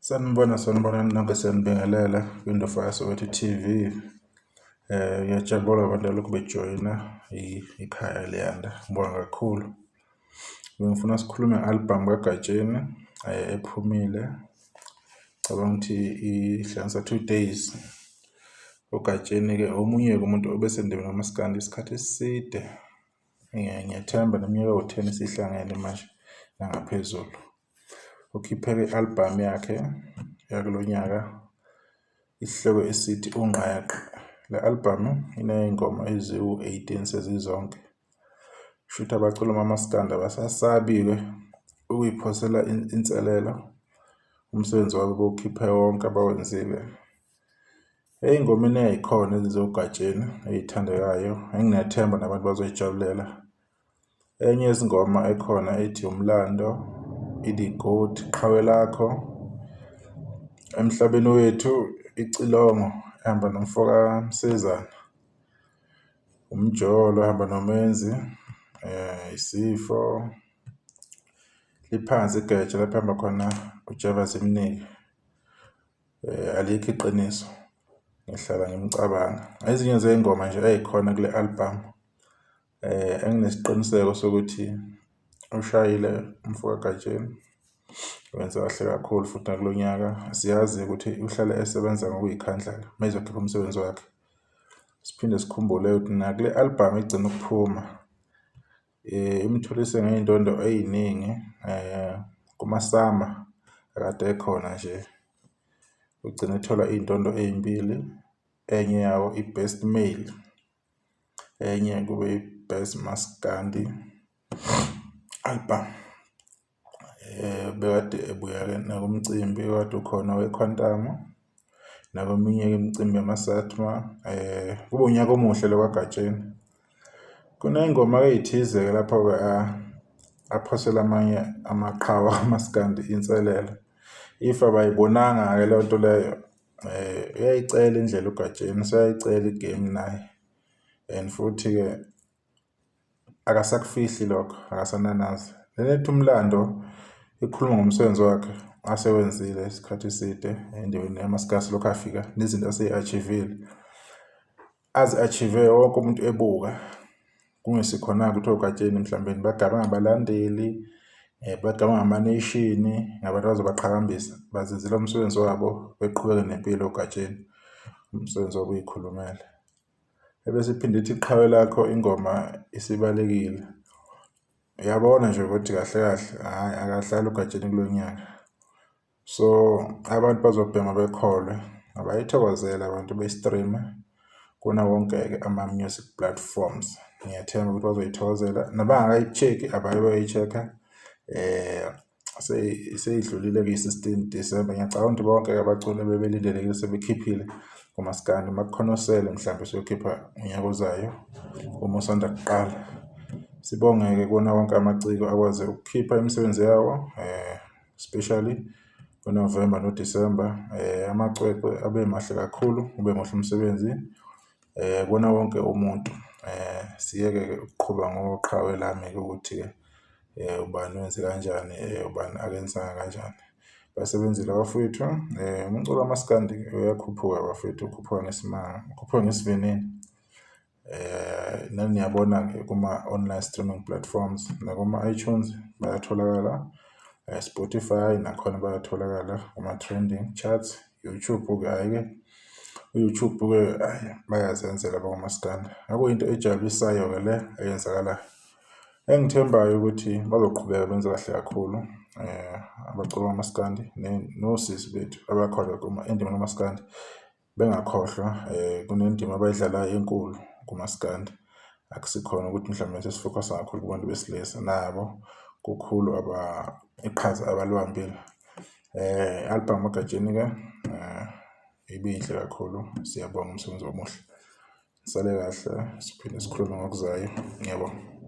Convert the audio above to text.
Sanibona, sanibonani nonke, siyanibingelela kwiNdofa yaSoweto TV. Ngiyajabula abantu alokhu bejoyina ikhaya liyanda, ngibonga kakhulu. Bengifuna sikhulume nge-album kaGatsheni ephumile, cabanga ukuthi ihlanganisa 2 days. UGatsheni-ke omunye-ke umuntu obesendimeni kamaskandi isikhathi eside. Ngiyathemba neminyaka ewu-10 isihlangene manje nangaphezulu. Ukhiphe-ke i-album yakhe yakulo nyaka, isihloko esithi Ungqeqe. Le album iney'ngoma eziwu-18 sezizonke. Shuthi abaculi bamaskandi abasasabi-ke ukuyiphosela inselelo, umsebenzi wabo bewukhiphe wonke abawenzile. Ey'ngomeni ey'khona ezizoGatsheni ey'thandekayo enginethemba nabantu bazoyijabulela. Enye yezingoma ekhona ethi Umlando, i-The Goat, Qhawe Lakho, Emhlabeni Wethu, Icilongo ehamba nomfoka Msezane, Umjolo ehamba noMenzi, Isifo, Liphansi Igeja lapho ehamba khona uJabas Mniki. Alikho iqiniso, ngihlala ngimcabanga. Ezinye zey'ngoma nje ey'khona kule album enginesiqiniseko sokuthi ushayile umfo kaGatsheni, wenze kahle kakhulu futhi nakulo nyaka. Siyazi ukuthi uhlale esebenza ngokuy'khandla-ke uma ezokhipha umsebenzi wakhe. Siphinde sikhumbule ukuthi nakule album egcina ukuphuma imtholise ngey'ndondo ey'ningi kuma-SAMA akade ekhona nje, ugcine ethola iy'ndondo ey'mbili, enye yawo i-best male, enye kube i-best maskandi album. Bekade ebuya-ke nakumcimbi okade ukhona we-Quantum, nakweminye-ke imicimbi yama-SATMA. Kube unyaka omuhle lo kaGatsheni. Kuney'ngoma-ke ey'thize-ke lapho-ke aphosela amanye amaqhawe kamaskandi inselelo. If abayibonanga-ke leyo nto leyo, uyayicela indlela uGatsheni, useyayicela i-game naye and futhi-ke akasakufihli lokho, akasananazi. Lena ethi Umlando ikhuluma ngomsebenzi wakhe asewenzile isikhathi eside endaweni yamaskandi selokhu afika nezinto aseyi-achieve-ile, azi-achieve wonke umuntu ebuka. Kungesikhona-ke ukuthi oGatsheni mhlawumbe bagaba ngabalandeli, bagaba ngama-nation, ngabantu abazobaqhakambisa, bazenzela umsebenzi wabo beqhubeke nempilo oGatsheni, umsebenzi wabo uy'khulumele. Ebese iphinde ithi iqhawe lakho ingoma isibalekile. Uyabona nje ukuthi kahle kahle hhayi akahlali uGatsheni kulo nyaka. So abantu bazobhema bekholwe, abayithokozele abantu beyi-stream-e kuwona wonke-ke ama-music platforms. Ngiyathemba ukuthi bazoyithokozela nabangakayi-check-i abaye bayoyi-check-a. Seyidlulile-ke i-16 December, ngiyacabanga ukuthi bonke-ke abaculi ebebelindelekile sebekhiphile kumaskandi, uma kukhona osele mhlawumbe useyokhipha ngonyaka ozayo uma usanda kuqala. Sibonge-ke kuwona wonke amaciko akwaze ukukhipha imisebenzi yawo especially uNovember noDisemba. Amacwecwe abe mahle kakhulu, ube muhle umsebenzi kuwona wonke umuntu. Siyeke-ke ukuqhuba ngoqhawe lami-ke ukuthi-ke ubani wenze kanjani, ubani akenzanga kanjani. Basebenzile abafowethu, umculo kamaskandi uyakhuphuka bafowethu, ukhuphuka ngesimanga, ukhuphuka ngesivinini. Nani niyabona-ke kuma-online streaming platforms nakuma-iTunes bayatholakala, Spotify nakhona bayatholakala kuma-trending charts, YouTube-ke hhayi-ke, u-YouTube-ke hhayi bayazenzela abakwaMaskandi. Okuyinto ejabulisayo-ke le eyenzakalayo. Engithembayo ukuthi bazoqhubeka benze kahle kakhulu abaculi bamaskandi nosisi bethu abakhona endimeni kamaskandi. Bengakhohlwa kunendima abayidlalayo enkulu kumaskandi. Akusikhona ukuthi mhlawumbe sesifokhasa kakhulu kubantu besilisa, nabo kukhulu iqhaza abalibambile. I-album kaGatsheni-ke ibinhle kakhulu, siyabonga umsebenzi omuhle. Nisale kahle, siphinde sikhulume ngokuzayo, ngiyabonga.